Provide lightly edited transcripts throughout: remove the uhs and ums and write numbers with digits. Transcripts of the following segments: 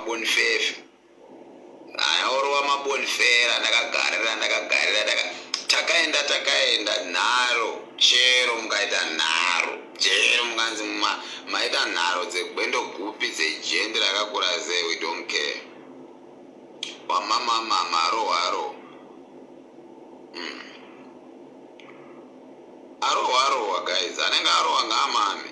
Mabonifefe ayaorova mabonifera. Ndakagarira, ndakagarira, takaenda, takaenda nharo. Chero mukaita nharo, chero mukanzi maita nharo dzegwendo gupi, dzejende rakakura sei, we don't care. Wamamamama, arohwa, arohwa. Arohwa, arohwa, guys. Anenge arohwa ngaamame.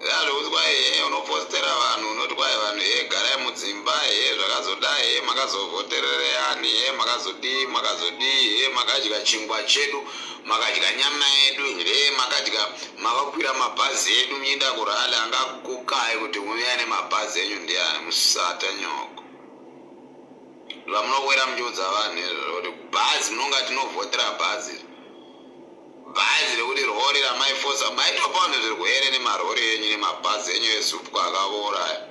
Zazvokuti kwai he unopostera vanhu, unoti kwai vanhu he garai mudzimba, he zvakazodai, he makazovhoterereyani, he makazodii, makazodii, he makadya chingwa chedu, makadya nyama yedu, he makadya, makakwira mabhazi edu muchienda kurally. Angakukai kuti uyai nemabhazi enyu ndiani? Musata nyoko zvamunowera muchiudza vanhu izvozvo kuti bhazi munonga tinovhotera bhazi, bhazi rekuti rori ramaifosa maitopa vanhu zvirwere nemarori enyu nemabhazi enyu ezupwa akavora.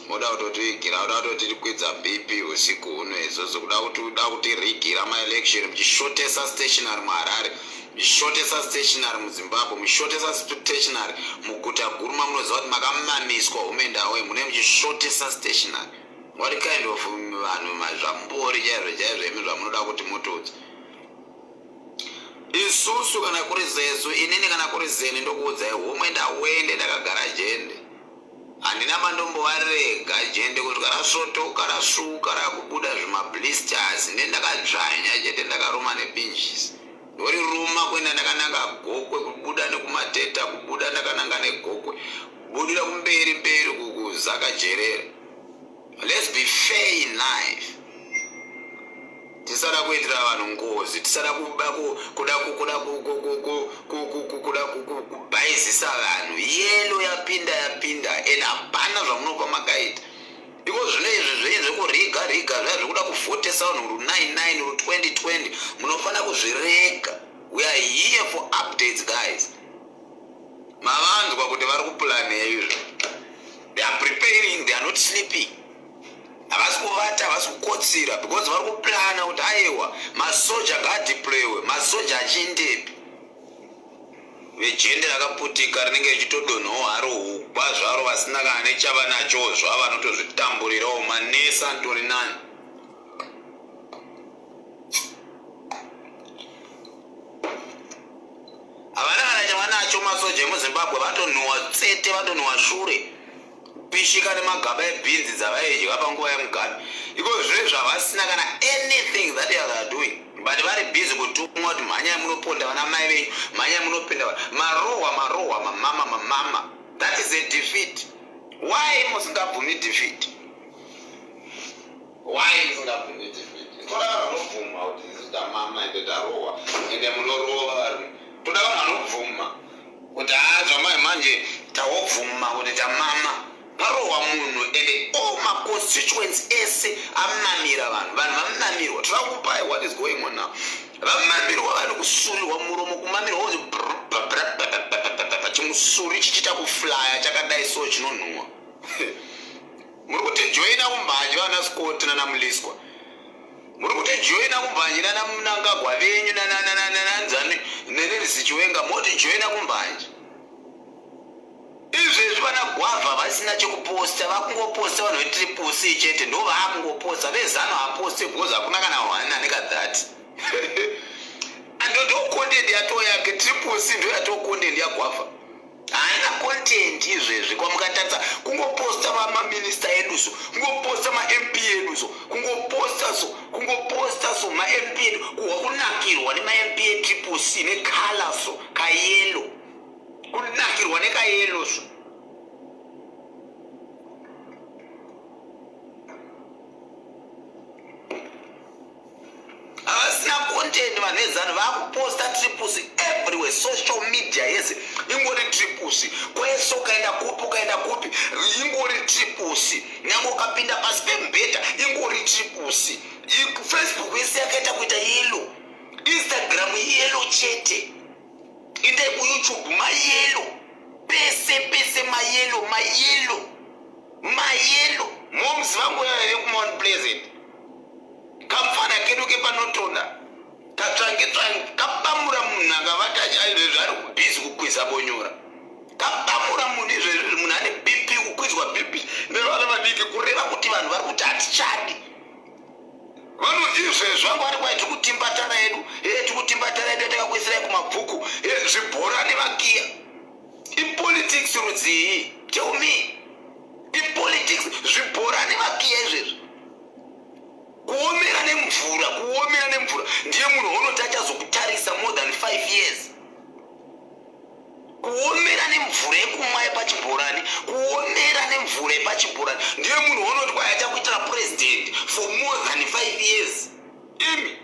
Moda kutotiigira, kuda kutotikwidza BP usiku huno izvozvo, kuda kuti kuda kutirigira maelection, muchishotesa stationary muHarare, muchishotesa stationary muZimbabwe, muchishotesa stationary muguta guru mamunoziva kuti makamamiswa home and away, mune muchishotesa stationary. What kind of vanhu zvambori chaizvo chaizvo imi zvamunoda kuti mutudze isusu? Kana kuri zesu, inini kana kuri zeni, ndokuudzai, home and away ndakagara jende, handina mandombovarega jende kusvika rasvotoka, rasvuka, rakubuda zvimablisters. Ndendakadzvanya chete, ndakaruma nepinjisi, ndoriruma kuenda ndakananga Gokwe, kubuda nekumateta, kubuda ndakananga neGokwe, kubudira kumberi mberi kuzakajerera. Let's be fair in life. Tisada kuitira vanhu ngozi, tisada kuda kubhaizisa vanhu. Yellow yapinda, yapinda, and hapana zvamunopa makaita iko zvino izvi zvenyu zvekuriga riga zvaya zvekuda kuvhotesa vanhu ru99 ru2020, munofanira kuzvirega. We are here for updates, guys. Mavanzwa kuti vari kuplanei izvo. They are preparing, they are not sleeping. Havasi kuvata, havasi kukotsira, because vari kuplana kuti aiwa, masoja ngaadeployiwe. Masoja achiindepi? Vejende rakaputika rinenge richitodonhawo haro hugwa zvaro, vasina kana nechava nacho zvava, vanotozvitamburirawo. Manesi antori nani. Havana kana chavanacho. Masoja emuZimbabwe vatonhuwa tsete, vatonhuwa shure pishika nemagaba ebhinzi dzavaidya panguva yeMugabe. Iko zvino zvavasina kana anything that they are doing, but vari busy kutumwa kuti mhanyai munoponda vana mai venyu, mhanyai munopinda. Marohwa, marohwa, mamama, mamama. That is a defeat. Why musingabvumi defeat? Why musingabvumi defeat? Toda vanhu vanobvuma kuti isu tamama ende tarohwa, ende munorova varume. Toda vanhu vanobvuma kuti haa, zvamai manje tawobvuma kuti tamama, parohwa munhu, ende all maconstituents ese amamira vanhu. Vanhu vamamirwa. Toda kupai what is going on now. Vamamirwa vanhu, kusurirwa muromo, kumamirwa kunzi chimusuri chichiita kuflya chakadai so chinonhuhwa. Muri kutijoina kumbanje vana Scott nanaMuliswa, muri kutijoina kumbanje nanaMunangagwa venyu nananzani nenezichiwenga, motijoina kumbanje izvezvi. Vana Gwavha vasina chekuposta, vakungoposta vanhu veTriple C chete, ndo vaakungoposta. VeZano haposte because hakuna kana hwana nekadhati. Ando ndo content yato yake. Triple C ndo yato content yaGwavha. Haana content izvezvi. Kwamukatarisa, kungoposta vamaminista edu so, kungoposta maMP edu so, kungoposta so, kungoposta so maMP edu, kuhwa kunakirwa nemaMP eTriple C necolour so, kayellow, kunakirwa nekayellow so. Havasina content vanhu veZanu. Vakuposta Triple C everywhere. Social media yese ingori Triple C. Kwese ukaenda kupi, ukaenda kupi, ingori Triple C. Nyange ukapinda pasi pemubhedha, ingori Triple C. Facebook yese yakaita kuita yellow, Instagram yellow chete. Indai kuYouTube, mayellow pese pese, mayellow, mayellow, mayellow. Moms vangu vekuMount Pleasant, kamufana kedu kepanotoda katsvange tsvange, kabamura munhu akavata izvezvi, ari kubusy kukwiza bonyora. Kabamura munhu izvezvi, munhu ane BP, kukwizwa BP nevana vadiki. Kureva kuti vanhu vari kuti hatichadi vanhu. Izvezvi vanga vari kwai tiri kutimba tara yedu, tiri kutimba tara yedu yatakakuisirai kumabhuku, zvibhora nemakiya. Ipolitics rudzii? Tell me, ipolitics zvibhora nemakiya izvezvi? Kuomera nemvura, kuomera nemvura, ndiye munhu unoti achazokutarisa more than 5 years. Kuomera nemvura yekumwa yepachibhorani, kuomera nemvura yepachibhorani, ndiye munhu unoti kwai achakuitira president for more than 5 years. Imi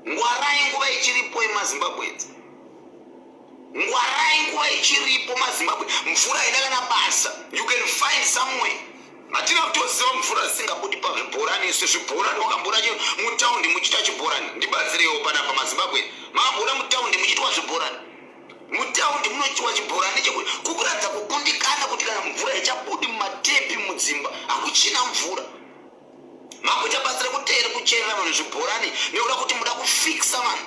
ngwarai, nguva ichiripo yemaZimbabwedzi. Ngwarai, nguva ichiripo, maZimbabwe. Mvura haina kana basa, you can find somewhere. Hatina kutoziva mvura dzisingabudi pazvibhorani isu. Zvibhorani wakambona mutaundi muchiita chibhorani? Ndibatsirewo panapa, maZimbabwe. Makambona mutaundi muchiitwa zvibhorani? Mutaundi munoitiwa chibhorani chekuti kukuratidza kukundikana, kuti kana mvura ichabudi mumatepi mudzimba, hakuchina mvura. Makuita basa rekuteere kucherera vanhu zvibhorani nekuda kuti muda kufikisa vanhu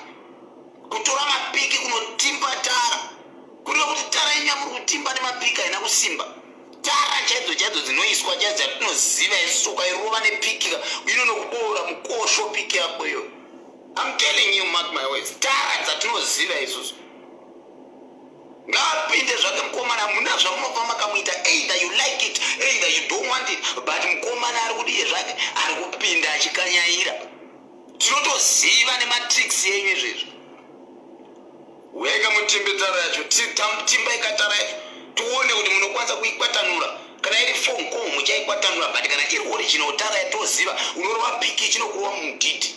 kutora mapiki kunotimba tara. Kureva kuti tara inya muri kutimba nemapiki haina kusimba. Tara chaidzo chaidzo dzinoiswa chaidzo dzatinoziva isusu, ukairova nepiki inonokuboora mukosho piki yako iyo. I'm telling you, mark my words, tara dzatinoziva isusu. Ngaapinde zvake mukomana, muna zvamunobva makamuita. Either you like it, either you don't want it, but mukomana ari kudiye zvake, ari kupinda achikanyaira. Tinotoziva nematricks yenyu izvezvi. Wega mutimbe tara yacho, timbai katara yacho tione kuti munokwanisa kuikwatanura. Kana iri phone call muchaikwatanura, but kana iri original tara yatoziva, unorova piki chinokurova mudhidhi,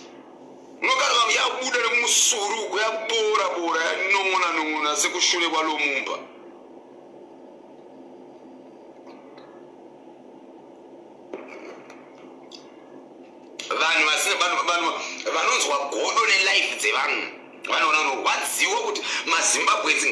unogara yabuda nekumusuru, yakubora bora, yanon'ona non'ona sekushure kwaLumumba. Vanhu vasina vanhu vanonzwa godo nelife dzevanhu, vanhu vanorwadziwa kuti maZimbabwens.